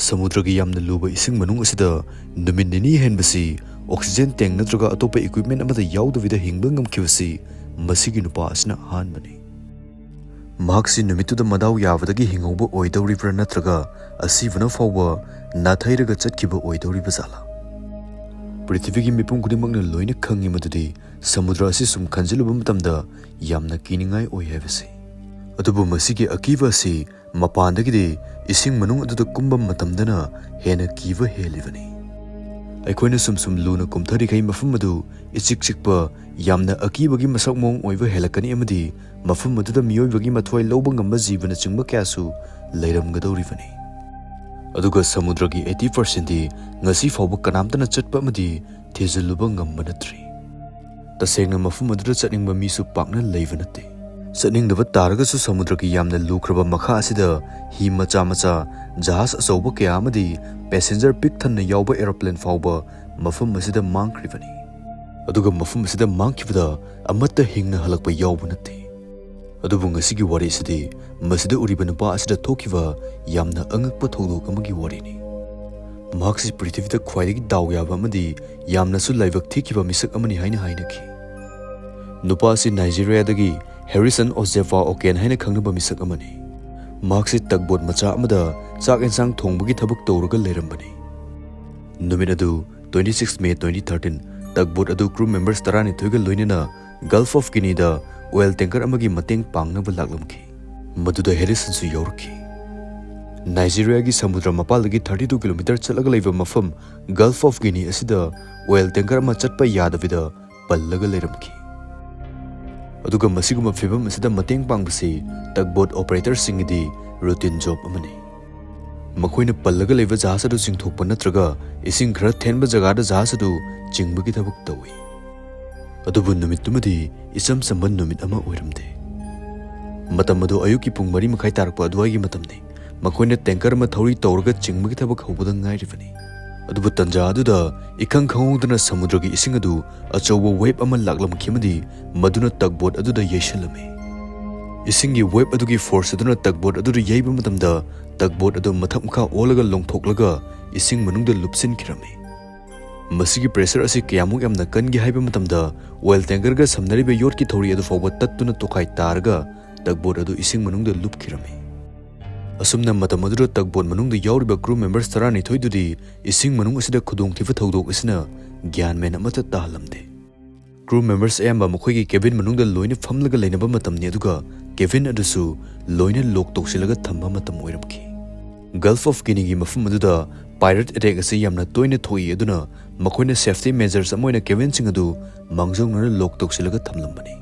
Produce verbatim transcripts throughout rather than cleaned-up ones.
ꯁꯃꯨꯗ꯭ꯔꯒꯤ ꯌꯥꯝꯅ ꯂꯨꯕ ꯏꯁꯤꯡ ꯃꯅꯨꯡ ꯑꯁꯤꯗ ꯅꯨꯃꯤꯠ ꯅꯤꯅꯤ ꯍꯦꯟꯕꯁꯤ oxygen tank ꯅꯠꯇ꯭ꯔꯒ ꯑꯇꯣꯞꯄ equipment ꯑꯃꯗ ꯌꯥꯎꯗꯕꯤꯗ ꯍꯤꯡꯕ ꯉꯝꯈꯤꯕꯁꯤ ꯃꯁꯤꯒꯤ ꯅꯨꯄꯥ ꯑꯁꯤꯅ ꯑꯍꯥꯟꯕꯅꯤ꯫ ꯃꯍꯥꯛꯁꯤ ꯅꯨꯃꯤꯠꯇꯨꯗ ꯃꯗꯥꯎ ꯌꯥꯕꯗꯒꯤ ꯍꯤꯡꯍꯧꯕ ꯑꯣꯏꯗꯧꯔꯤꯕ꯭ꯔꯥ ꯅꯠꯇ꯭ꯔꯒ ꯑꯁꯤꯕꯅ ꯐꯥꯎꯕ ꯅꯥꯊꯩꯔꯒ ꯆꯠꯈꯤꯕ ꯑꯣꯏꯗꯧꯔꯤꯕ ꯖꯥꯠꯂꯥ? ꯄ꯭ꯔꯤꯊꯤꯕꯤꯒꯤ ꯃꯤꯄꯨꯝ ꯈꯨꯗꯤꯡꯃꯛꯅ ꯂꯣꯏꯅ ꯈꯪꯉꯤ ꯃꯗꯨꯗꯤ ꯁꯃꯨꯗ꯭ꯔ ꯑꯁꯤ ꯁꯨꯝ ꯈꯟꯖꯤꯜꯂꯨꯕ ꯃꯇꯝꯗ ꯌꯥꯝꯅ ꯀꯤꯅꯤꯡꯉꯥꯏ ꯑꯣꯏ ꯍꯥꯏꯕꯁꯤ꯫ ꯑꯗꯨꯕꯨ ꯃꯁꯤꯒꯤ ꯑꯀꯤꯕ ꯑꯁꯤ ꯃꯄꯥꯟꯗꯒꯤꯗꯤ ꯏꯁꯤꯡ ꯃꯅꯨꯡ ꯑꯗꯨꯗ ꯀꯨꯝꯕ ꯃꯇꯝꯗꯅ ꯍꯦꯟꯅ ꯀꯤꯕ ꯍꯦꯜꯂꯤꯕꯅꯤ꯫ ꯑꯩꯈꯣꯏꯅ ꯁꯨꯝ ꯁꯨꯝ ꯂꯨꯅ ꯀꯨꯝꯊꯔꯤꯈꯩ ꯃꯐꯝ ꯑꯗꯨ ꯏꯆꯤꯛ ꯆꯤꯛꯄ, ꯌꯥꯝꯅ ꯑꯀꯤꯕꯒꯤ ꯃꯁꯛ ꯃꯑꯣꯡ ꯑꯣꯏꯕ ꯍꯦꯜꯂꯛꯀꯅꯤ ꯑꯃꯗꯤ ꯃꯐꯝ ꯑꯗꯨꯗ ꯃꯤꯑꯣꯏꯕꯒꯤ ꯃꯊ꯭ꯋꯥꯏ ꯂꯧꯕ ꯉꯝꯕ ꯖꯤꯕꯅꯆꯤꯡꯕ ꯀꯌꯥꯁꯨ ꯂꯩꯔꯝꯒꯗꯧꯔꯤꯕꯅꯤ꯫ ꯑꯗꯨꯒ ꯁꯃꯨꯗ꯭ꯔꯒꯤ eighty percent ꯗꯤ ꯉꯁꯤ ꯐꯥꯎꯕ ꯀꯅꯥꯝꯇꯅ ꯆꯠꯄ ꯑꯃꯗꯤ ꯊꯤꯖꯤꯜꯂꯨꯕ ꯉꯝꯕ ꯅꯠꯇ꯭ꯔꯤ꯫ ꯇꯁꯦꯡꯅ ꯃꯐꯝ ꯑꯗꯨꯗ ꯆꯠꯅꯤꯡꯕ ꯃꯤꯁꯨ ꯄꯥꯛꯅ ꯂꯩꯕ ꯅꯠꯇꯦ꯫ ꯆꯠꯅꯤꯡꯗꯕ ꯇꯥꯔꯒꯁꯨ ꯁꯃꯨꯗ꯭ꯔꯒꯤ ꯌꯥꯝꯅ ꯂꯨꯈ꯭ꯔꯕ ꯃꯈꯥ ꯑꯁꯤꯗ ꯍꯤ ꯃꯆꯥ ꯃꯆꯥ, ꯖꯍꯥꯖ ꯑꯆꯧꯕ ꯀꯌꯥ ꯑꯃꯗꯤ passenger ꯄꯤꯛ ꯊꯟꯅ ꯌꯥꯎꯕ aeroplane ꯐꯥꯎꯕ ꯃꯐꯝ ꯑꯁꯤꯗ ꯃꯥꯡꯈ꯭ꯔꯤꯕꯅꯤ꯫ ꯑꯗꯨꯒ ꯃꯐꯝ ꯑꯁꯤꯗ ꯃꯥꯡꯈꯤꯕꯗ ꯑꯃꯠꯇ ꯍꯤꯡꯅ ꯍꯜꯂꯛꯄ ꯌꯥꯎꯕ ꯅꯠꯇꯦ꯫ ꯑꯗꯨꯕꯨ ꯉꯁꯤꯒꯤ ꯋꯥꯔꯤ ꯑꯁꯤꯗꯤ ꯃꯁꯤꯗ ꯎꯔꯤꯕ ꯅꯨꯄꯥ ꯑꯁꯤꯗ ꯊꯣꯛꯈꯤꯕ ꯌꯥꯝꯅ ꯑꯉꯛꯄ ꯊꯧꯗꯣꯛ ꯑꯃꯒꯤ ꯋꯥꯔꯤꯅꯤ꯫ ꯃꯍꯥꯛꯁꯤ ꯄ꯭ꯔꯤꯊꯤꯕꯤꯗ ꯈ꯭ꯋꯥꯏꯗꯒꯤ ꯗꯥꯎ ꯌꯥꯕ ꯑꯃꯗꯤ ꯌꯥꯝꯅꯁꯨ ꯂꯥꯏꯕꯛ ꯊꯤꯈꯤꯕ ꯃꯤꯁꯛ ꯑꯃꯅꯤ ꯍꯥꯏꯅ ꯍꯥꯏꯅꯈꯤ꯫ ꯅꯨꯄꯥ ꯑꯁꯤ ꯅꯥꯏꯖꯦꯔꯤꯌꯥꯗꯒꯤ ꯍꯦꯔꯤꯁꯟ ꯑꯣꯖꯦꯐꯥ ꯑꯣꯀꯦꯟ ꯍꯥꯏꯅ ꯈꯪꯅꯕ ꯃꯤꯁꯛ ꯑꯃꯅꯤ꯫ ꯃꯍꯥꯛꯁꯤ tugboat ꯃꯆꯥ ꯑꯃꯗ ꯆꯥꯛ ꯌꯦꯟꯁꯥꯡ ꯊꯣꯡꯕꯒꯤ ꯊꯕꯛ ꯇꯧꯔꯒ ꯂꯩꯔꯝꯕꯅꯤ꯫ ꯅꯨꯃꯤꯠ ꯑꯗꯨ twenty six May twenty thirteen, tugboat ꯑꯗꯨ crew members ꯇꯔꯥꯅꯤꯊꯣꯏꯒ ꯂꯣꯏꯅꯅ Gulf of Guinea the oil tanker ꯑꯃꯒꯤ ꯃꯇꯦꯡ ꯄꯥꯡꯅꯕ ꯂꯥꯛꯂꯝꯈꯤ꯫ ꯃꯗꯨꯗ ꯍꯦꯔꯤꯁꯟꯁꯨ ꯌꯥꯎꯔꯛꯈꯤ꯫ ꯅꯥꯏꯖꯦꯔꯤꯌꯥꯒꯤ ꯁꯃꯨꯗ꯭ꯔ ꯃꯄꯥꯜꯗꯒꯤ thirty two kilometer ꯆꯠꯂꯒ ꯂꯩꯕ ꯃꯐꯝ Gulf of Guinea ꯑꯁꯤꯗ oil tanker ꯑꯃ ꯆꯠꯄ ꯌꯥꯗꯕꯤꯗ ꯄꯜꯂꯒ ꯂꯩꯔꯝꯈꯤ꯫ ꯑꯗꯨꯒ ꯃꯁꯤꯒꯨꯝꯕ ꯐꯤꯚꯝ ꯑꯁꯤꯗ ꯃꯇꯦꯡ ꯄꯥꯡꯕꯁꯤ tugboat operator ꯁꯤꯡꯒꯤꯗꯤ routine job ꯑꯃꯅꯤ꯫ ꯃꯈꯣꯏꯅ ꯄꯜꯂꯒ ꯂꯩꯕ ꯖꯍꯥꯖ ꯑꯗꯨ ꯆꯤꯡꯊꯣꯛꯄ ꯅꯠꯇ꯭ꯔꯒ ꯏꯁꯤꯡ ꯈꯔ ꯊꯦꯟꯕ ꯖꯒꯥꯗ ꯖꯍꯥꯖ ꯑꯗꯨ ꯆꯤꯡꯕꯒꯤ ꯊꯕꯛ ꯇꯧꯏ꯫ ꯑꯗꯨꯕꯨ ꯅꯨꯃꯤꯠꯇꯨꯃꯗꯤ ꯏꯆꯝ ꯆꯝꯕ ꯅꯨꯃꯤꯠ ꯑꯃ ꯑꯣꯏꯔꯝꯗꯦ꯫ ꯃꯇꯝ ꯑꯗꯨ ꯑꯌꯨꯛꯀꯤ ꯄꯨꯡ ꯃꯔꯤ ꯃꯈꯥꯏ ꯇꯥꯔꯛꯄ ꯑꯗꯨꯋꯥꯏꯒꯤ ꯃꯇꯝꯅꯤ꯫ ꯃꯈꯣꯏꯅ tanker ꯑꯃ ꯊꯧꯔꯤ ꯇꯧꯔꯒ ꯆꯤꯡꯕꯒꯤ ꯊꯕꯛ ꯍꯧꯕꯗ ꯉꯥꯏꯔꯤꯕꯅꯤ꯫ ꯑꯗꯨꯕꯨ ꯇꯟꯖꯥ ꯑꯗꯨꯗ ꯏꯈꯪ ꯈꯪꯍꯧꯗꯅ ꯁꯃꯨꯗ꯭ꯔꯒꯤ ꯏꯁꯤꯡ ꯑꯗꯨ ꯑꯆꯧꯕ wave ꯑꯃ ꯂꯥꯛꯂꯝꯈꯤ ꯑꯃꯗꯤ ꯃꯗꯨꯅ tugboat ꯑꯗꯨꯗ ꯌꯩꯁꯜꯂꯝꯃꯤ꯫ ꯏꯁꯤꯡꯒꯤ ꯋꯦꯕ ꯑꯗꯨꯒꯤ ꯐꯣꯔꯁ ꯑꯗꯨꯅ ꯇꯒꯕꯣꯠ ꯑꯗꯨꯗ ꯌꯩꯕ ꯃꯇꯝꯗ ꯇꯒꯕꯣꯠ ꯑꯗꯨ ꯃꯊꯛ ꯃꯈꯥ ꯑꯣꯜꯂꯒ ꯂꯣꯡꯊꯣꯛꯂꯒ ꯏꯁꯤꯡ ꯃꯅꯨꯡꯗ ꯂꯨꯞꯁꯤꯟꯈꯤꯔꯝꯃꯤ꯫ ꯃꯁꯤꯒꯤ ꯄ꯭ꯔꯦꯁꯔ ꯑꯁꯤ ꯀꯌꯥꯃꯨꯛ ꯌꯥꯝꯅ ꯀꯟꯒꯦ ꯍꯥꯏꯕ ꯃꯇꯝꯗ ꯑꯣꯏꯜ ꯇꯦꯡꯀꯔꯒ ꯁꯝꯅꯔꯤꯕ ꯌꯣꯠꯀꯤ ꯊꯧꯔꯤ ꯑꯗꯨ ꯐꯥꯎꯕ ꯇꯠꯇꯨꯅ ꯇꯣꯈꯥꯏ ꯇꯥꯔꯒ ꯇꯒꯕꯣꯠ ꯑꯗꯨ ꯏꯁꯤꯡ ꯃꯅꯨꯡꯗ ꯂꯨꯞꯈꯤꯔꯝꯃꯤ꯫ ꯑꯁꯨꯝꯅ ꯃꯇꯝ ꯑꯗꯨꯗ ꯇꯒꯕꯣꯠ ꯃꯅꯨꯡꯗ ꯌꯥꯎꯔꯤꯕ ꯀ꯭ꯔꯨ ꯃꯦꯝꯕꯔꯁ ꯇꯔꯥꯅꯤꯊꯣꯏꯗꯨꯗꯤ ꯏꯁꯤꯡ ꯃꯅꯨꯡ ꯑꯁꯤꯗ ꯈꯨꯗꯣꯡꯊꯤꯕ ꯊꯧꯗꯣꯛ ꯑꯁꯤꯅ ꯒ꯭ꯌꯥꯟ ꯃꯦꯟ ꯑꯃꯠꯇ ꯇꯥꯍꯜꯂꯝꯗꯦ꯫ ꯀ꯭ꯔꯨ ꯃꯦꯝꯕꯔꯁ ꯑꯌꯥꯝꯕ ꯃꯈꯣꯏꯒꯤ ꯀꯦꯕꯤꯟ ꯃꯅꯨꯡꯗ ꯂꯣꯏꯅ ꯐꯝꯂꯒ ꯂꯩꯅꯕ ꯃꯇꯝꯅꯤ, ꯑꯗꯨꯒ ꯀꯦꯕꯤꯟ ꯑꯗꯨꯁꯨ ꯂꯣꯏꯅ ꯂꯣꯛ ꯇꯧꯁꯤꯜꯂꯒ ꯊꯝꯕ ꯃꯇꯝ ꯑꯣꯏꯔꯝꯈꯤ꯫ ꯒꯜꯐ ꯑꯣꯐ ꯒꯤꯅꯤꯒꯤ ꯃꯐꯝ ꯑꯗꯨꯗ ꯄꯥꯏꯔꯦꯠ ꯑꯦꯇꯦꯛ ꯑꯁꯤ ꯌꯥꯝꯅ ꯇꯣꯏꯅ ꯊꯣꯛꯏ, ꯑꯗꯨꯅ ꯃꯈꯣꯏꯅ ꯁꯦꯐꯇꯤ ꯃꯦꯖꯔꯁ ꯑꯃ ꯑꯣꯏꯅ ꯀꯦꯕꯤꯟꯁꯤꯡ ꯑꯗꯨ ꯃꯥꯡꯖꯧꯅꯅ ꯂꯣꯛ ꯇꯧꯁꯤꯜꯂꯒ ꯊꯝꯂꯝꯕꯅꯤ꯫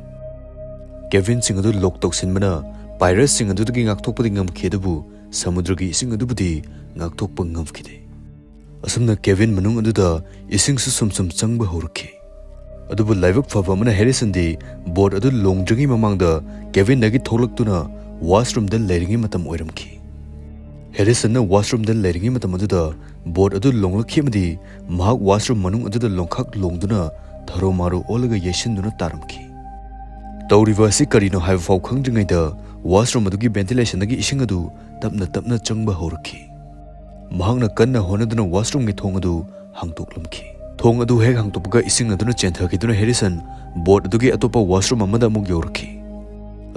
ꯀꯦꯕꯤꯟꯁꯤꯡ ꯑꯗꯨ ꯂꯣꯛ ꯇꯧꯁꯤꯟꯕꯅ ꯄꯥꯏꯔꯦꯠꯁꯤꯡ ꯑꯗꯨꯗꯒꯤ ꯉꯥꯛꯊꯣꯛꯄꯗꯤ ꯉꯝꯈꯤ, ꯑꯗꯨꯕꯨ ꯁꯃꯨꯗ꯭ꯔꯒꯤ ꯏꯁꯤꯡ ꯑꯗꯨꯕꯨꯗꯤ ꯉꯥꯛꯊꯣꯛꯄ ꯉꯝꯈꯤꯗꯦ꯫ ꯑꯁꯨꯝꯅ ꯀꯦꯕꯤꯟ ꯃꯅꯨꯡ ꯑꯗꯨꯗ ꯏꯁꯤꯡꯁꯨ ꯁꯨꯝ ꯁꯨꯝ ꯆꯪꯕ ꯍꯧꯔꯛꯈꯤ꯫ ꯑꯗꯨꯕꯨ ꯂꯥꯏꯕꯛ ꯐꯕ ꯑꯃꯅ ꯍꯦꯔꯤꯁꯟꯗꯤ ꯕꯣꯠ ꯑꯗꯨ ꯂꯣꯡꯗ꯭ꯔꯤꯉꯩ ꯃꯃꯥꯡꯗ ꯀꯦꯕꯤꯟꯗꯒꯤ ꯊꯣꯛꯂꯛꯇꯨꯅ ꯋꯥꯁꯔꯨꯝꯗ ꯂꯩꯔꯤꯉꯩ ꯃꯇꯝ ꯑꯣꯏꯔꯝꯈꯤ꯫ ꯍꯦꯔꯤꯁꯟꯅ ꯋꯥꯁꯔꯨꯝꯗ ꯂꯩꯔꯤꯉꯩ ꯃꯇꯝ ꯑꯗꯨꯗ ꯕꯣꯠ ꯑꯗꯨ ꯂꯣꯡꯂꯛꯈꯤ ꯑꯃꯗꯤ ꯃꯍꯥꯛ ꯋꯥꯁꯔꯨꯝ ꯃꯅꯨꯡ ꯑꯗꯨꯗ ꯂꯣꯡꯈꯥꯛ ꯂꯣꯡꯗꯨꯅ ꯊꯔꯣ ꯃꯥꯔꯣ ꯑꯣꯜꯂꯒ ꯌꯩꯁꯤꯟꯗꯨꯅ ꯇꯥꯔꯝꯈꯤ꯫ ꯇꯧꯔꯤꯕ ꯑꯁꯤ ꯀꯔꯤꯅꯣ ꯍꯥꯏꯕ ꯐꯥꯎ ꯈꯪꯗ꯭ꯔꯤꯉꯩꯗ ꯋꯥꯁꯔꯨꯝ ꯑꯗꯨꯒꯤ ꯚꯦꯟꯇꯤꯂꯦꯁꯟꯗꯒꯤ ꯏꯁꯤꯡ ꯑꯗꯨ ꯇꯞꯅ ꯇꯞꯅ ꯆꯪꯕ ꯍꯧꯔꯛꯈꯤ꯫ ꯃꯍꯥꯛꯅ ꯀꯟꯅ ꯍꯣꯠꯅꯗꯨꯅ ꯋꯥꯁꯔꯨꯝꯒꯤ ꯊꯣꯡ ꯑꯗꯨ ꯍꯥꯡꯗꯣꯛꯂꯝꯈꯤ꯫ ꯊꯣꯡ ꯑꯗꯨ ꯍꯦꯛ ꯍꯥꯡꯗꯣꯛꯄꯒ ꯏꯁꯤꯡ ꯑꯗꯨꯅ ꯆꯦꯟꯊꯈꯤꯗꯨꯅ ꯍꯦꯔꯤꯁꯟ ꯕꯣꯠ ꯑꯗꯨꯒꯤ ꯑꯇꯣꯞꯄ ꯋꯥꯁꯔꯨꯝ ꯑꯃꯗ ꯑꯃꯨꯛ ꯌꯧꯔꯛꯈꯤ꯫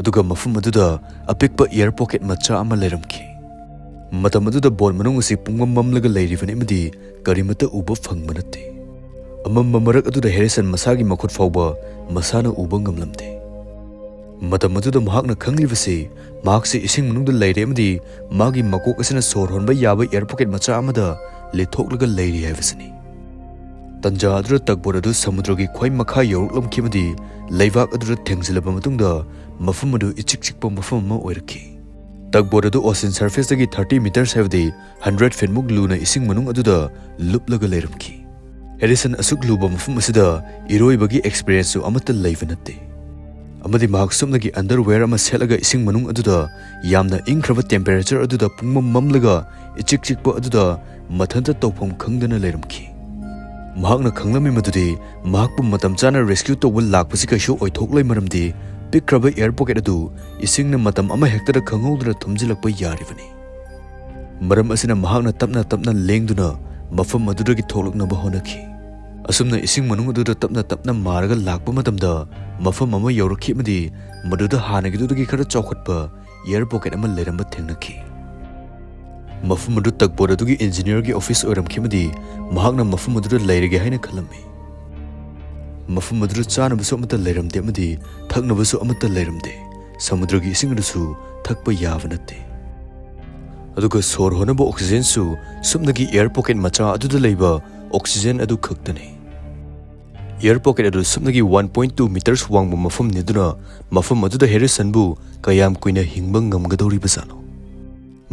ꯑꯗꯨꯒ ꯃꯐꯝ ꯑꯗꯨꯗ ꯑꯄꯤꯛꯄ ꯑꯦꯌꯔ ꯄꯣꯀꯦꯠ ꯃꯆꯥ ꯑꯃ ꯂꯩꯔꯝꯈꯤ꯫ ꯃꯇꯝ ꯑꯗꯨꯗ ꯕꯣꯠ ꯃꯅꯨꯡ ꯑꯁꯤ ꯄꯨꯡꯃꯝ ꯃꯝꯂꯒ ꯂꯩꯔꯤꯕꯅꯤ ꯑꯃꯗꯤ ꯀꯔꯤꯃꯠꯇ ꯎꯕ ꯐꯪꯕ ꯅꯠꯇꯦ꯫ ꯑꯃꯝꯕ ꯃꯔꯛ ꯑꯗꯨꯗ ꯍꯦꯔꯤꯁꯟ ꯃꯁꯥꯒꯤ ꯃꯈꯨꯠ ꯐꯥꯎꯕ ꯃꯁꯥꯅ ꯎꯕ ꯉꯝꯂꯝꯗꯦ꯫ ꯃꯇꯝ ꯑꯗꯨꯗ ꯃꯍꯥꯛꯅ ꯈꯪꯂꯤꯕꯁꯤ ꯃꯍꯥꯛꯁꯤ ꯏꯁꯤꯡ ꯃꯅꯨꯡꯗ ꯂꯩꯔꯦ ꯑꯃꯗꯤ ꯃꯥꯒꯤ ꯃꯀꯣꯛ ꯑꯁꯤꯅ ꯁꯣꯔ ꯍꯣꯟꯕ ꯌꯥꯕ ꯑꯦꯌꯔ ꯄꯣꯀꯦꯠ ꯃꯆꯥ ꯑꯃꯗ ꯂꯤꯊꯣꯛꯂꯒ ꯂꯩꯔꯤ ꯍꯥꯏꯕꯁꯤꯅꯤ꯫ ꯇꯟꯖꯥ ꯑꯗꯨꯗ ꯇꯒꯕꯣꯠ ꯑꯗꯨ ꯁꯃꯨꯗ꯭ꯔꯒꯤ ꯈ꯭ꯋꯥꯏ ꯃꯈꯥ ꯌꯧꯔꯛꯂꯝꯈꯤ ꯑꯃꯗꯤ ꯂꯩꯕꯥꯛ ꯑꯗꯨꯗ ꯊꯦꯡꯖꯤꯜꯂꯕ ꯃꯇꯨꯡꯗ ꯃꯐꯝ ꯑꯗꯨ ꯏꯆꯤꯛ ꯆꯤꯛꯄ ꯃꯐꯝ ꯑꯃ ꯑꯣꯏꯔꯛꯈꯤ꯫ ꯇꯒꯕꯣꯠ ꯑꯗꯨ ꯑꯣꯁꯤꯟ ꯁꯔꯐꯦꯁꯇꯒꯤ ꯊꯥꯔꯇꯤ ꯃꯤꯇꯔꯁ ꯍꯥꯏꯕꯗꯤ ꯍꯟꯗ꯭ꯔꯦꯠ ꯐꯤꯠꯃꯨꯛ ꯂꯨꯅ ꯏꯁꯤꯡ ꯃꯅꯨꯡ ꯑꯗꯨꯗ ꯂꯨꯞꯂꯒ ꯂꯩꯔꯝꯈꯤ꯫ ꯍꯦꯔꯤꯁꯟ ꯑꯁꯨꯛ ꯂꯨꯕ ꯃꯐꯝ ꯑꯁꯤꯗ ꯏꯔꯣꯏꯕꯒꯤ ꯑꯦꯛꯁꯄꯤꯔꯤꯌꯦꯟꯁꯁꯨ ꯑꯃꯠꯇ ꯂꯩꯕ ꯅꯠꯇꯦ꯫ ꯑꯃꯗꯤ ꯃꯍꯥꯛ ꯁꯨꯞꯅꯒꯤ ꯑꯟꯗꯔꯋꯦꯌꯔ ꯑꯃ ꯁꯦꯠꯂꯒ ꯏꯁꯤꯡ ꯃꯅꯨꯡ ꯑꯗꯨꯗ ꯌꯥꯝꯅ ꯏꯪꯈ꯭ꯔꯕ ꯇꯦꯝꯄꯦꯔꯦꯆꯔ ꯑꯗꯨꯗ ꯄꯨꯡꯃꯝ ꯃꯝꯂꯒ ꯏꯆꯤꯛ ꯆꯤꯛꯄ ꯑꯗꯨꯗ ꯃꯊꯟꯇ ꯇꯧꯐꯝ ꯈꯪꯗꯅ ꯂꯩꯔꯝꯈꯤ꯫ ꯃꯍꯥꯛꯅ ꯈꯪꯂꯝꯃꯤ ꯃꯗꯨꯗꯤ ꯃꯍꯥꯛꯄꯨ ꯃꯇꯝ ꯆꯥꯅ ꯔꯦꯁꯀ꯭ꯌꯨ ꯇꯧꯕ ꯂꯥꯛꯄꯁꯤ ꯀꯩꯁꯨ ꯑꯣꯏꯊꯣꯛꯂꯣꯏ, ꯃꯔꯝꯗꯤ ꯄꯤꯛꯈ꯭ꯔꯕ ꯑꯦꯌꯔ ꯄꯣꯀꯦꯠ ꯑꯗꯨ ꯏꯁꯤꯡꯅ ꯃꯇꯝ ꯑꯃꯍꯦꯛꯇꯗ ꯈꯪꯍꯧꯗꯅ ꯊꯨꯝꯖꯤꯜꯂꯛꯄ ꯌꯥꯔꯤꯕꯅꯤ꯫ ꯃꯔꯝ ꯑꯁꯤꯅ ꯃꯍꯥꯛꯅ ꯇꯞꯅ ꯇꯞꯅ ꯂꯦꯡꯗꯨꯅ ꯃꯐꯝ ꯑꯗꯨꯗꯒꯤ ꯊꯣꯛꯂꯛꯅꯕ ꯍꯣꯠꯅꯈꯤ꯫ ꯑꯁꯨꯝꯅ ꯏꯁꯤꯡ ꯃꯅꯨꯡ ꯑꯗꯨꯗ ꯇꯞꯅ ꯇꯞꯅ ꯃꯥꯔꯒ ꯂꯥꯛꯄ ꯃꯇꯝꯗ, ꯃꯐꯝ ꯑꯃ ꯌꯧꯔꯛꯈꯤ ꯑꯃꯗꯤ ꯃꯗꯨꯗ ꯍꯥꯟꯅꯒꯤꯗꯨꯗꯒꯤ ꯈꯔ ꯆꯥꯎꯈꯠꯄ ꯑꯦꯌꯔ ꯄꯣꯀꯦꯠ ꯑꯃ ꯂꯩꯔꯝꯕ ꯊꯦꯡꯅꯈꯤ꯫ ꯃꯐꯝ ꯑꯗꯨ ꯇꯛꯕꯣꯠ ꯑꯗꯨꯒꯤ ꯏꯟꯖꯤꯅꯤꯌꯔꯒꯤ ꯑꯣꯐꯤꯁ ꯑꯣꯏꯔꯝꯈꯤ ꯑꯃꯗꯤ ꯃꯍꯥꯛꯅ ꯃꯐꯝ ꯑꯗꯨꯗ ꯂꯩꯔꯒꯦ ꯍꯥꯏꯅ ꯈꯜꯂꯝꯃꯤ꯫ ꯃꯐꯝ ꯑꯗꯨꯗ ꯆꯥꯅꯕꯁꯨ ꯑꯃꯠꯇ ꯂꯩꯔꯝꯗꯦ ꯑꯃꯗꯤ ꯊꯛꯅꯕꯁꯨ ꯑꯃꯠꯇ ꯂꯩꯔꯝꯗꯦ꯫ ꯁꯃꯨꯗ꯭ꯔꯒꯤ ꯏꯁꯤꯡ ꯑꯗꯨꯁꯨ ꯊꯛꯄ ꯌꯥꯕ ꯅꯠꯇꯦ꯫ ꯑꯗꯨꯒ ꯁꯣꯔ ꯍꯣꯟꯅꯕ ꯑꯣꯛꯁꯤꯖꯦꯟꯁꯨ ꯁꯨꯞꯅꯒꯤ ꯑꯦꯌꯔ ꯄꯣꯀꯦꯠ ꯃꯆꯥ ꯑꯗꯨꯗ ꯂꯩꯕ ꯑꯣꯛꯁꯤꯖꯦꯟ ꯑꯗꯨ ꯈꯛꯇꯅꯤ꯫ ꯑꯦꯌꯔ ꯄꯣꯀꯦꯠ ꯑꯗꯨ ꯁꯨꯞꯅꯒꯤ ꯋꯥꯟ ꯄꯣꯏꯟ ꯇꯨ ꯃꯤꯇꯔꯁ ꯋꯥꯡꯕ ꯃꯐꯝꯅꯤ, ꯑꯗꯨꯅ ꯃꯐꯝ ꯑꯗꯨꯗ ꯍꯦꯔꯤꯁꯟꯕꯨ ꯀꯌꯥꯝ ꯀꯨꯏꯅ ꯍꯤꯡꯕ ꯉꯝꯒꯗꯧꯔꯤꯕꯖꯥꯠꯅꯣ?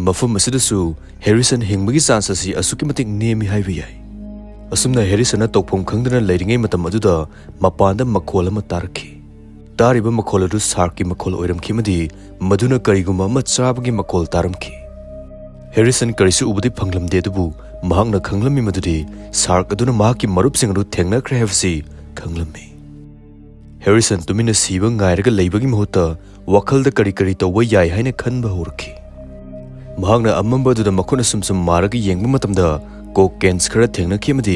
ꯃꯐꯝ ꯑꯁꯤꯗꯁꯨ ꯍꯦꯔꯤꯁꯟ ꯍꯤꯡꯕꯒꯤ ꯆꯥꯟꯁ ꯑꯁꯤ ꯑꯁꯨꯛꯀꯤ ꯃꯇꯤꯛ ꯅꯦꯝꯃꯤ ꯍꯥꯏꯕ ꯌꯥꯏ꯫ ꯑꯁꯨꯝꯅ ꯍꯦꯔꯤꯁꯟꯅ ꯇꯧꯐꯝ ꯈꯪꯗꯅ ꯂꯩꯔꯤꯉꯩ ꯃꯇꯝ ꯑꯗꯨꯗ ꯃꯄꯥꯟꯗ ꯃꯈꯣꯜ ꯑꯃ ꯇꯥꯔꯛꯈꯤ꯫ ꯇꯥꯔꯤꯕ ꯃꯈꯣꯜ ꯑꯗꯨ ꯁꯥꯔꯛꯀꯤ ꯃꯈꯣꯜ ꯑꯣꯏꯔꯝꯈꯤ ꯑꯃꯗꯤ ꯃꯗꯨꯅ ꯀꯔꯤꯒꯨꯝꯕ ꯑꯃ ꯆꯥꯕꯒꯤ ꯃꯈꯣꯜ ꯇꯥꯔꯝꯈꯤ꯫ ꯍꯦꯔꯤꯁꯟ ꯀꯔꯤꯁꯨ ꯎꯕꯗꯤ ꯐꯪꯂꯝꯗꯦ, ꯑꯗꯨꯕꯨ ꯃꯍꯥꯛꯅ ꯈꯪꯂꯝꯃꯤ ꯃꯗꯨꯗꯤ ꯁꯥꯔꯛ ꯑꯗꯨꯅ ꯃꯍꯥꯛꯀꯤ ꯃꯔꯨꯞꯁꯤꯡ ꯑꯗꯨ ꯊꯦꯡꯅꯈ꯭ꯔꯦ ꯍꯥꯏꯕꯁꯤ ꯈꯪꯂꯝꯃꯤ꯫ ꯍꯦꯔꯤꯁꯟ ꯇꯨꯃꯤꯟꯅ ꯁꯤꯕ ꯉꯥꯏꯔꯒ ꯂꯩꯕꯒꯤ ꯃꯍꯨꯠꯇ ꯋꯥꯈꯜꯗ ꯀꯔꯤ ꯀꯔꯤ ꯇꯧꯕ ꯌꯥꯏ ꯍꯥꯏꯅ ꯈꯟꯕ ꯍꯧꯔꯛꯈꯤ꯫ ꯃꯍꯥꯛꯅ ꯑꯃꯝꯕ ꯑꯗꯨꯗ ꯃꯈꯨꯠꯅ ꯁꯨꯝ ꯁꯨꯝ ꯃꯥꯔꯒ ꯌꯦꯡꯕ ꯃꯇꯝꯗ ꯀꯣꯛ ꯀꯦꯟꯁ ꯈꯔ ꯊꯦꯡꯅꯈꯤ ꯑꯃꯗꯤ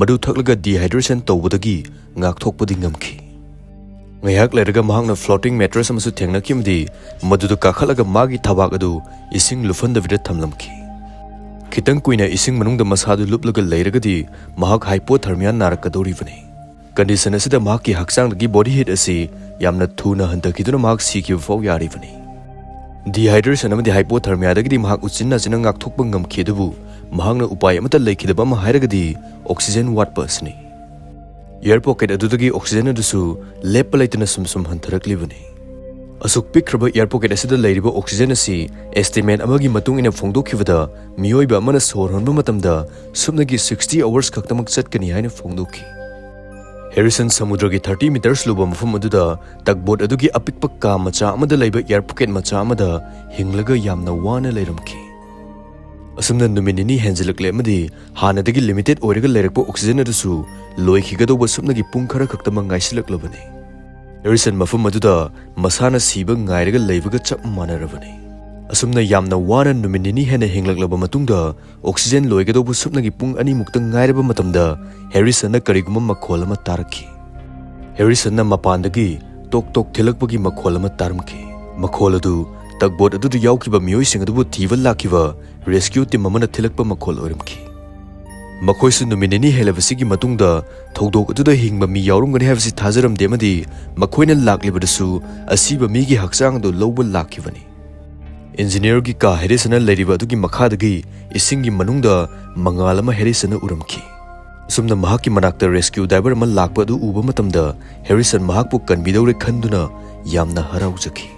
ꯃꯗꯨ ꯊꯛꯂꯒ ꯗꯤꯍꯥꯏꯗ꯭ꯔꯦꯁꯟ ꯇꯧꯕꯗꯒꯤ ꯉꯥꯛꯊꯣꯛꯄꯗꯤ ꯉꯝꯈꯤ꯫ ꯉꯥꯏꯍꯥꯛ ꯂꯩꯔꯒ ꯃꯍꯥꯛꯅ ꯐ꯭ꯂꯣꯇꯤꯡ ꯃꯦꯇ꯭ꯔꯦꯁ ꯑꯃꯁꯨ ꯊꯦꯡꯅꯈꯤ ꯑꯃꯗꯤ ꯃꯗꯨꯗ ꯀꯥꯈꯠꯂꯒ ꯃꯥꯒꯤ ꯊꯕꯥꯛ ꯑꯗꯨ ꯏꯁꯤꯡ ꯂꯨꯞꯍꯟꯗꯕꯤꯗ ꯊꯝꯂꯝꯈꯤ꯫ ꯈꯤꯇꯪ ꯀꯨꯏꯅ ꯏꯁꯤꯡ ꯃꯅꯨꯡꯗ ꯃꯁꯥꯗꯨ ꯂꯨꯞꯂꯒ ꯂꯩꯔꯒꯗꯤ ꯃꯍꯥꯛ ꯍꯥꯏꯄꯣꯊꯔꯃꯤꯌꯥ ꯅꯥꯔꯛꯀꯗꯧꯔꯤꯕꯅꯤ꯫ ꯀꯟꯗꯤꯁꯟ ꯑꯁꯤꯗ ꯃꯍꯥꯛꯀꯤ ꯍꯛꯆꯥꯡꯗꯒꯤ ꯕꯣꯗꯤ ꯍꯤꯠ ꯑꯁꯤ ꯌꯥꯝꯅ ꯊꯨꯅ ꯍꯟꯊꯈꯤꯗꯨꯅ ꯃꯍꯥꯛ ꯁꯤꯈꯤꯕ ꯐꯥꯎ ꯌꯥꯔꯤꯕꯅꯤ꯫ ꯗꯤꯍꯥꯏꯗ꯭ꯔꯦꯁꯟ ꯑꯃꯗꯤ ꯍꯥꯏꯄꯣꯊꯔꯃꯤꯌꯥꯗꯒꯤꯗꯤ ꯃꯍꯥꯛ ꯎꯆꯤꯟ ꯅꯥꯆꯤꯟꯅ ꯉꯥꯛꯊꯣꯛꯄ ꯉꯝꯈꯤ, ꯑꯗꯨꯕꯨ ꯃꯍꯥꯛꯅ ꯎꯄꯥꯏ ꯑꯃꯠꯇ ꯂꯩꯈꯤꯗꯕ ꯑꯃ ꯍꯥꯏꯔꯒꯗꯤ ꯑꯣꯛꯁꯤꯖꯦꯟ ꯋꯥꯠꯄ ꯑꯁꯤꯅꯤ꯫ ꯑꯦꯌꯔ ꯄꯣꯀꯦꯠ ꯑꯗꯨꯗꯒꯤ ꯑꯣꯛꯁꯤꯖꯦꯟ ꯑꯗꯨꯁꯨ ꯂꯦꯞꯄ ꯂꯩꯇꯅ ꯁꯨꯝ ꯁꯨꯝ ꯍꯟꯊꯔꯛꯂꯤꯕꯅꯤ꯫ ꯑꯁꯨꯛ ꯄꯤꯛꯈ꯭ꯔꯕ ꯑꯦꯌꯔ ꯄꯣꯀꯦꯠ ꯑꯁꯤꯗ ꯂꯩꯔꯤꯕ ꯑꯣꯛꯁꯤꯖꯦꯟ ꯑꯁꯤ ꯑꯦꯁꯇꯤꯃꯦꯠ ꯑꯃꯒꯤ ꯃꯇꯨꯡ ꯏꯟꯅ ꯐꯣꯡꯗꯣꯛꯈꯤꯕꯗ ꯃꯤꯑꯣꯏꯕ ꯑꯃꯅ ꯁꯣꯔ ꯍꯣꯟꯕ ꯃꯇꯝꯗ ꯁꯨꯞꯅꯒꯤ ꯁꯤꯛꯁꯇꯤ ꯑꯋꯥꯔꯁ ꯈꯛꯇꯃꯛ ꯆꯠꯀꯅꯤ ꯍꯥꯏꯅ ꯐꯣꯡꯗꯣꯛꯈꯤ꯫ ꯍꯦꯔꯤꯁꯟ ꯁꯃꯨꯗ꯭ꯔꯒꯤ ꯊꯥꯔꯇꯤ ꯃꯤꯇꯔꯁ ꯂꯨꯕ ꯃꯐꯝ ꯑꯗꯨꯗ ꯇꯛꯕꯣꯠ ꯑꯗꯨꯒꯤ ꯑꯄꯤꯛꯄ ꯀꯥ ꯃꯆꯥ ꯑꯃꯗ ꯂꯩꯕ ꯑꯦꯌꯔ ꯄꯣꯀꯦꯠ ꯃꯆꯥ ꯑꯃꯗ ꯍꯤꯡꯂꯒ ꯌꯥꯝꯅ ꯋꯥꯅ ꯂꯩꯔꯝꯈꯤ꯫ ꯑꯁꯨꯝꯅ ꯅꯨꯃꯤꯠ ꯅꯤꯅꯤ ꯍꯦꯟꯖꯤꯜꯂꯛꯂꯦ ꯑꯃꯗꯤ ꯍꯥꯟꯅꯗꯒꯤ ꯂꯤꯃꯤꯇꯦꯠ ꯑꯣꯏꯔꯒ ꯂꯩꯔꯛꯄ ꯑꯣꯛꯁꯤꯖꯦꯟ ꯑꯗꯨꯁꯨ ꯂꯣꯏꯈꯤꯒꯗꯧꯕ ꯁꯨꯞꯅꯒꯤ ꯄꯨꯡ ꯈꯔ ꯈꯛꯇꯃꯛ ꯉꯥꯏꯁꯤꯜꯂꯛꯂꯕꯅꯤ꯫ ꯍꯦꯔꯤꯁꯟ ꯃꯐꯝ ꯑꯗꯨꯗ ꯃꯁꯥꯅ ꯁꯤꯕ ꯉꯥꯏꯔꯒ ꯂꯩꯕꯒ ꯆꯞ ꯃꯥꯟꯅꯔꯕꯅꯤ꯫ ꯑꯁꯨꯝꯅ ꯌꯥꯝꯅ ꯋꯥꯅ ꯅꯨꯃꯤꯠ ꯅꯤꯅꯤ ꯍꯦꯟꯅ ꯍꯤꯡꯂꯛꯂꯕ ꯃꯇꯨꯡꯗ, ꯑꯣꯛꯁꯤꯖꯦꯟ ꯂꯣꯏꯒꯗꯧꯕ ꯁꯨꯞꯅꯒꯤ ꯄꯨꯡ ꯑꯅꯤꯃꯨꯛꯇ ꯉꯥꯏꯔꯕ ꯃꯇꯝꯗ, ꯍꯦꯔꯤꯁꯟꯅ ꯀꯔꯤꯒꯨꯝꯕ ꯃꯈꯣꯜ ꯑꯃ ꯇꯥꯔꯛꯈꯤ꯫ ꯍꯦꯔꯤꯁꯟꯅ ꯃꯄꯥꯟꯗꯒꯤ ꯇꯣꯛ ꯇꯣꯛ ꯊꯤꯜꯂꯛꯄꯒꯤ ꯃꯈꯣꯜ ꯑꯃ ꯇꯥꯔꯝꯈꯤ꯫ ꯃꯈꯣꯜ ꯑꯗꯨ ꯇꯒꯕꯣꯠ ꯑꯗꯨꯗ ꯌꯥꯎꯈꯤꯕ ꯃꯤꯑꯣꯏꯁꯤꯡ ꯑꯗꯨꯕꯨ ꯊꯤꯕ ꯂꯥꯛꯈꯤꯕ ꯔꯦꯁꯀ꯭ꯌꯨ ꯇꯤꯝ ꯑꯃꯅ ꯊꯤꯜꯂꯛꯄ ꯃꯈꯣꯜ ꯑꯣꯏꯔꯝꯈꯤ꯫ ꯃꯈꯣꯏꯁꯨ ꯅꯨꯃꯤꯠ ꯅꯤꯅꯤ ꯍꯦꯜꯂꯕꯁꯤꯒꯤ ꯃꯇꯨꯡꯗ ꯊꯧꯗꯣꯛ ꯑꯗꯨꯗ ꯍꯤꯡꯕ ꯃꯤ ꯌꯥꯎꯔꯝꯒꯅꯤ ꯍꯥꯏꯕꯁꯤ ꯊꯥꯖꯔꯝꯗꯦ, ꯑꯃꯗꯤ ꯃꯈꯣꯏꯅ ꯂꯥꯛꯂꯤꯕꯗꯨꯁꯨ ꯑꯁꯤꯕ ꯃꯤꯒꯤ ꯍꯛꯆꯥꯡ ꯑꯗꯨ ꯂꯧꯕ ꯂꯥꯛꯈꯤꯕꯅꯤ꯫ ꯏꯟꯖꯤꯅꯤꯌꯔꯒꯤ ꯀꯥ ꯍꯦꯔꯤꯁꯟꯅ ꯂꯩꯔꯤꯕ ꯑꯗꯨꯒꯤ ꯃꯈꯥꯗꯒꯤ ꯏꯁꯤꯡꯒꯤ ꯃꯅꯨꯡꯗ ꯃꯉꯥꯜ ꯑꯃ ꯍꯦꯔꯤꯁꯟꯅ ꯎꯔꯝꯈꯤ꯫ ꯑꯁꯨꯝꯅ ꯃꯍꯥꯛꯀꯤ ꯃꯅꯥꯛꯇ ꯔꯦꯁꯀ꯭ꯌꯨ ꯗꯥꯏꯚꯔ ꯑꯃ ꯂꯥꯛꯄ ꯑꯗꯨ ꯎꯕ ꯃꯇꯝꯗ, ꯍꯦꯔꯤꯁꯟ ꯃꯍꯥꯛꯄꯨ ꯀꯟꯕꯤꯗꯧꯔꯦ ꯈꯟꯗꯨꯅ ꯌꯥꯝꯅ ꯍꯔꯥꯎꯖꯈꯤ꯫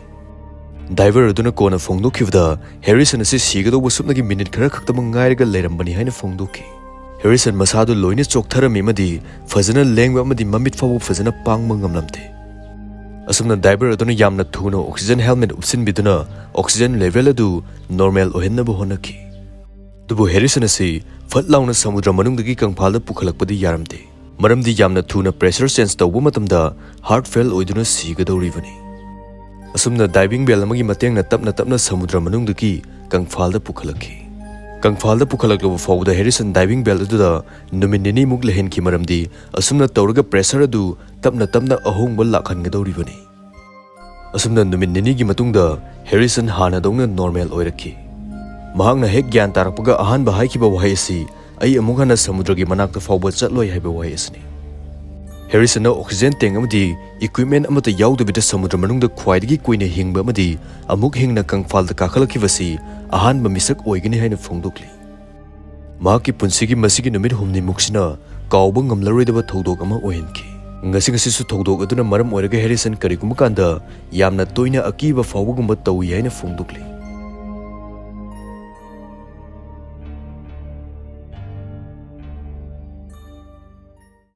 ꯗꯥꯏꯚꯔ ꯑꯗꯨꯅ ꯀꯣꯟꯅ ꯐꯣꯡꯗꯣꯛꯈꯤꯕꯗ, ꯍꯦꯔꯤꯁꯟ ꯑꯁꯤ ꯁꯤꯒꯗꯧꯕ ꯁꯨꯞꯅꯒꯤ ꯃꯤꯅꯤꯠ ꯈꯔ ꯈꯛꯇꯃꯛ ꯉꯥꯏꯔꯒ ꯂꯩꯔꯝꯕꯅꯤ ꯍꯥꯏꯅ ꯐꯣꯡꯗꯣꯛꯈꯤ꯫ ꯍꯦꯔꯤꯁꯟ ꯃꯁꯥꯗꯨ ꯂꯣꯏꯅ ꯆꯣꯛꯊꯔꯝꯃꯤ ꯑꯃꯗꯤ ꯐꯖꯅ ꯂꯦꯡꯕ ꯑꯃꯗꯤ ꯃꯃꯤꯠ ꯐꯥꯎꯕ ꯐꯖꯅ ꯄꯥꯡꯕ ꯉꯝꯂꯝꯗꯦ꯫ ꯑꯁꯨꯝꯅ ꯗꯥꯏꯚꯔ ꯑꯗꯨꯅ ꯌꯥꯝꯅ ꯊꯨꯅ ꯑꯣꯛꯁꯤꯖꯦꯟ ꯍꯦꯜꯃꯦꯠ ꯎꯞꯁꯤꯟꯕꯤꯗꯨꯅ ꯑꯣꯛꯁꯤꯖꯦꯟ ꯂꯦꯚꯦꯜ ꯑꯗꯨ ꯅꯣꯔꯃꯦꯜ ꯑꯣꯏꯍꯟꯅꯕ ꯍꯣꯠꯅꯈꯤ꯫ ꯑꯗꯨꯕꯨ ꯍꯦꯔꯤꯁꯟ ꯑꯁꯤ ꯐꯠ ꯂꯥꯎꯅ ꯁꯃꯨꯗ꯭ꯔ ꯃꯅꯨꯡꯗꯒꯤ ꯀꯪꯐꯥꯜꯗ ꯄꯨꯈꯠꯂꯛꯄꯗꯤ ꯌꯥꯔꯝꯗꯦ, ꯃꯔꯝꯗꯤ ꯌꯥꯝꯅ ꯊꯨꯅ ꯄ꯭ꯔꯦꯁꯔ ꯆꯦꯟꯖ ꯇꯧꯕ ꯃꯇꯝꯗ ꯍꯥꯔꯠ ꯐꯦꯜ ꯑꯣꯏꯗꯨꯅ ꯁꯤꯒꯗꯧꯔꯤꯕꯅꯤ꯫ ꯑꯁꯨꯝꯅ ꯗꯥꯏꯚꯤꯡ ꯕꯦꯜ ꯑꯃꯒꯤ ꯃꯇꯦꯡꯅ ꯇꯞꯅ ꯇꯞꯅ ꯁꯃꯨꯗ꯭ꯔ ꯃꯅꯨꯡꯗꯒꯤ ꯀꯪꯐꯥꯜꯗ ꯄꯨꯈꯠꯂꯛꯈꯤ꯫ ꯀꯪꯐꯥꯜꯗ ꯄꯨꯈꯠꯂꯛꯂꯕ ꯐꯥꯎꯕꯗ ꯍꯦꯔꯤꯁꯟ ꯗꯥꯏꯚꯤꯡ ꯕꯦꯜ ꯑꯗꯨꯗ ꯅꯨꯃꯤꯠ ꯅꯤꯅꯤꯃꯨꯛ ꯂꯩꯍꯟꯈꯤ, ꯃꯔꯝꯗꯤ ꯑꯁꯨꯝꯅ ꯇꯧꯔꯒ ꯄ꯭ꯔꯦꯁꯔ ꯑꯗꯨ ꯇꯞꯅ ꯇꯞꯅ ꯑꯍꯣꯡꯕ ꯂꯥꯛꯍꯟꯒꯗꯧꯔꯤꯕꯅꯤ꯫ ꯑꯁꯨꯝꯅ ꯅꯨꯃꯤꯠ ꯅꯤꯅꯤꯒꯤ ꯃꯇꯨꯡꯗ ꯍꯦꯔꯤꯁꯟ ꯍꯥꯟꯅꯗꯧꯅ ꯅꯣꯔꯃꯦꯜ ꯑꯣꯏꯔꯛꯈꯤ꯫ ꯃꯍꯥꯛꯅ ꯍꯦꯛ ꯒ꯭ꯌꯥꯟ ꯇꯥꯔꯛꯄꯒ ꯑꯍꯥꯟꯕ ꯍꯥꯏꯈꯤꯕ ꯋꯥꯍꯩ ꯑꯁꯤ, "ꯑꯩ ꯑꯃꯨꯛ ꯍꯟꯅ ꯁꯃꯨꯗ꯭ꯔꯒꯤ ꯃꯅꯥꯛꯇ ꯐꯥꯎꯕ ꯆꯠꯂꯣꯏ" ꯍꯥꯏꯕ ꯋꯥꯍꯩ ꯑꯁꯤꯅꯤ꯫ ꯍꯦꯔꯤꯁꯟꯅ ꯑꯣꯛꯁꯤꯖꯦꯟ ꯇꯦꯡ ꯑꯃꯗꯤ ꯏꯀ꯭ꯋꯤꯞꯃꯦꯟ ꯑꯃꯠꯇ ꯌꯥꯎꯗꯕꯤꯗ ꯁꯃꯨꯗ꯭ꯔ ꯃꯅꯨꯡꯗ ꯈ꯭ꯋꯥꯏꯗꯒꯤ ꯀꯨꯏꯅ ꯍꯤꯡꯕ ꯑꯃꯗꯤ ꯑꯃꯨꯛ ꯍꯤꯡꯅ ꯀꯪꯐꯥꯜꯗ ꯀꯥꯈꯠꯂꯛꯈꯤꯕꯁꯤ ꯑꯍꯥꯟꯕ ꯃꯤꯁꯛ ꯑꯣꯏꯒꯅꯤ ꯍꯥꯏꯅ ꯐꯣꯡꯗꯣꯛꯂꯤ꯫ ꯃꯍꯥꯛꯀꯤ ꯄꯨꯟꯁꯤꯒꯤ ꯃꯁꯤꯒꯤ ꯅꯨꯃꯤꯠ ꯍꯨꯝꯅꯤꯃꯨꯛꯁꯤꯅ ꯀꯥꯎꯕ ꯉꯝꯂꯔꯣꯏꯗꯕ ꯊꯧꯗꯣꯛ ꯑꯃ ꯑꯣꯏꯍꯟꯈꯤ꯫ ꯉꯁꯤ ꯉꯁꯤꯁꯨ ꯊꯧꯗꯣꯛ ꯑꯗꯨꯅ ꯃꯔꯝ ꯑꯣꯏꯔꯒ ꯍꯦꯔꯤꯁꯟ ꯀꯔꯤꯒꯨꯝꯕ ꯀꯥꯟꯗ ꯌꯥꯝꯅ ꯇꯣꯏꯅ ꯑꯀꯤꯕ ꯐꯥꯎꯕꯒꯨꯝꯕ ꯇꯧꯏ ꯍꯥꯏꯅ ꯐꯣꯡꯗꯣꯛꯂꯤ꯫